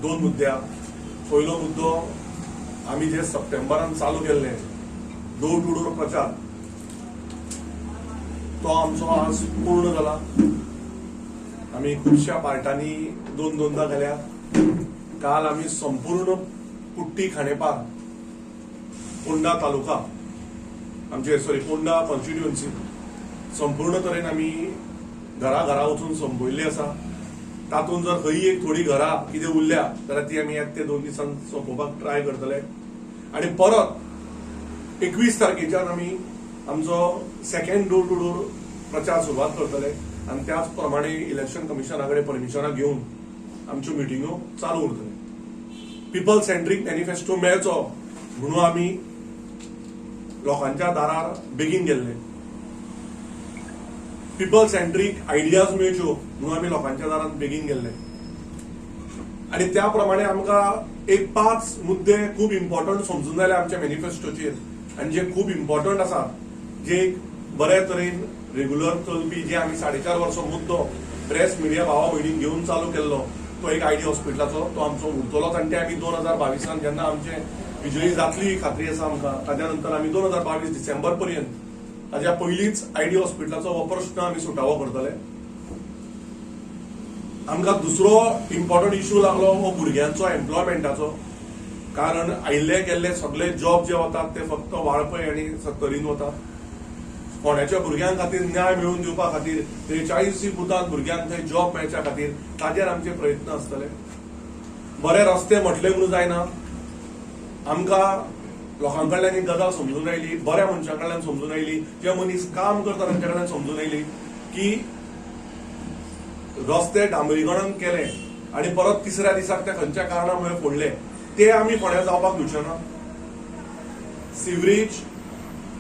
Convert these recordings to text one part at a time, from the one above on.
दोन मुद्दे आहा. पयलो मुद्दो, आमी जे सप्टेंबरान चालू केल्ले डोर टू डोर प्रचार, तो आमचो आज पूर्ण जाला. आमी खुबश्या पार्टांनी दोन दोनदा गेल्या. काल आमी संपूर्ण कुट्टी खांडेपार, फोंडा तालुका आमचे, सॉरी, फोंडा कॉन्स्टिट्युएन्सी संपूर्ण तरेन आमी घरा घरा वचून संपयल्ली आसा. तातूंत जर खंय एक थोडी घरां कितें उरल्या जाल्यार ती आमी येता ते 2 दिसान सोंपोवपाक ट्राय करतले आनी परत 21 तारखेच्यान आमी आमचो सेकंड डोर टू डोर प्रचार सुरवात करतले आनी त्याच प्रमाणे इलेक्शन कमिशना कडेन परमिशनां घेवन आमच्यो मिटिंगो चालू उरतले. पिपल सेंट्रीक मॅनिफेस्टो मेळचो म्हणून आमी लोकांच्या दारार बेगीन गेल्ले. पिपल सेंट्रीक आयडियाज मेळच्यो म्हणून आमी लोकांच्या दारात बेगीन गेल्ले आनी त्या प्रमाणे आमकां एक पांच मुद्दे खूब इम्पॉर्टंट समजून जाले आमच्या मॅनिफेस्टोचेर आनी जे खूब इम्पॉर्टंट आसात, जे एक बरे तरेन रेगुलर चलपी, जे आमी 4.5 वर्सां मुद्दो प्रेस मिडिया भावा भयणीक घेवन चालू केल्लो, तो एक आयडी हॉस्पिटलाचो, तो आमचो उरतलोच. आनी ते आमी 2022न जेन्ना आमचे विजयी जातली ही खात्री आसा आमकां, ताज्या नंतर आमी 2022 डिसेंबर पर्यंत, ताज्या पयलींच आयडी हॉस्पिटलाचो हो प्रश्न आमी सुटावो करतले. आमकां दुसरो इम्पॉर्टंट इशू लागलो हो भुरग्यांचो एम्प्लॉयमेंटाचो, कारण आयिल्ले गेल्ले सगळे जॉब जे वतात ते फक्त वाळपय आनी सत्तरीन वतात. फोंड्याच्या भुरग्यां खातीर न्याय मेळोवन दिवपा खातीर, 43 बुथांत भुरग्यांक थंय जॉब मेळच्या खातीर ताजेर आमचे प्रयत्न आसतले. बरे रस्ते म्हटले म्हणून जायना. आमकां लोकां कडल्यान एक गजाल समजून आयली, बऱ्या मनशां कडल्यान समजून आयली, जे मनीस काम करता तांच्या कडल्यान समजून आयली की रस्ते डांबरीकरण केले आनी परत तिसऱ्या दिसाक ते खंयच्या कारणा मुळे फोडले, ते आमी फोंड्या जावपाक दिवचे ना. सिवरेज,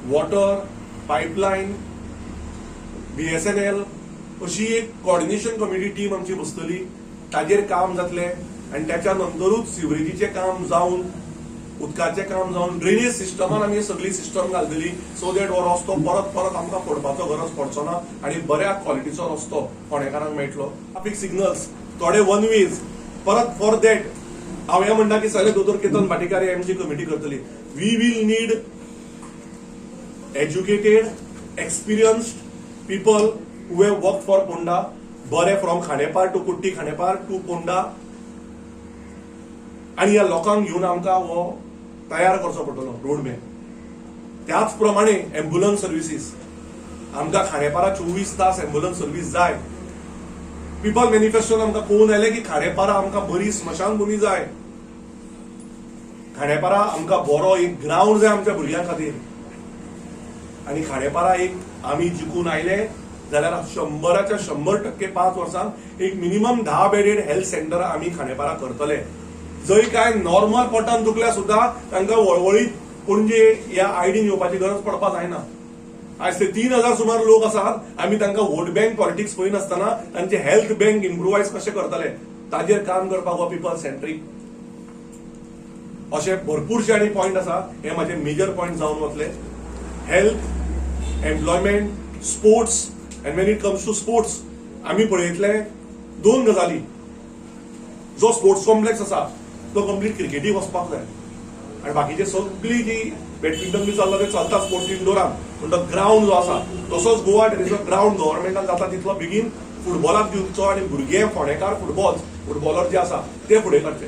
वॉटर पायपलायन, बीएसएनएल अशी एक कॉर्डिनेशन कमिटी टीम आमची बसतली, ताजेर काम जातलें आनी त्याच्या नंतरूच सिवरेजीचें काम जावन, उदकाचें काम जावन, ड्रेनेज सिस्टमान आमी सगळी सिस्टम घालतली, सो that हो रस्तो परत परत आमकां फोडपाचो गरज पडचो ना आनी बऱ्या क्वॉलिटीचो रस्तो फोंडेकारांक मेळटलो. ट्राफीक सिग्नल्स, थोडे वन वेज परत, फॉर that हांव हें म्हणटा की सगळे दोतोर केतन भाटीकार ही आमची कमिटी करतली. We will need educated, experienced people who have worked for Ponda, बरे from Khandepar to Kutty Khandepar to Ponda. आणि ह्या लोकांक घेवन आमकां हो तयार करचो पडटलो रोड मॅप. त्याच प्रमाणे एम्ब्युलन्स सर्विसीस, आमकां खांडेपारा 24 तास एम्ब्युलन्स सर्वीस जाय. पिपल मॅनिफेस्टोन आमकां कळून आयलें की खांडेपारा आमकां बरी स्मशानभूमी जाय, खांडेपारा आमकां बरो एक ग्रावंड जाय आमच्या भुरग्यां खातीर. आनी खांडेपारा एक आमी जिखून आयले जाल्यार 100च्या 100% 5 वर्सांत एक मिनिमम 10 बेडेड हेल्थ सेंटर आमी खांडेपारा करतले, जंय काय नॉर्मल पोटान दुखल्यार सुद्दां तांकां वळवळीत पणजे या आयडीन येवपाची गरज पडपा जायना. आयज ते 3000 सुमार लोक आसात, आमी तांकां वोट बँक पॉलिटिक्स पळयनासतना तांचे हेल्थ बँक इम्प्रुवायज कशें करतले ताजेर काम करपाक हो पिपल सेंट्रीक अशे भरपूरशे आनी पॉयंट आसा. हे म्हाजे मेजर पॉयंट जावन वतले: health, employment, sports. And when it comes to sports, आमी पळयतले दोन गजाली. जो स्पोर्ट्स कॉम्प्लेक्स आसा तो कंप्लीट क्रिकेटीक वचपाक जाय आनी बाकीचे सगळी जी बॅडमिंटन बी चल्ला ते चलता स्पोर्ट्स इंडोरान, पूण तो ग्रावंड जो आसा, तसोच गोवा टेनिसचो ग्रावंड गव्हर्मेंटान जाता तितलो बेगीन फुटबॉलाक दिवचो आनी भुरगे फोंडेकार फुटबॉलर जे आसा ते फुडें काडचे.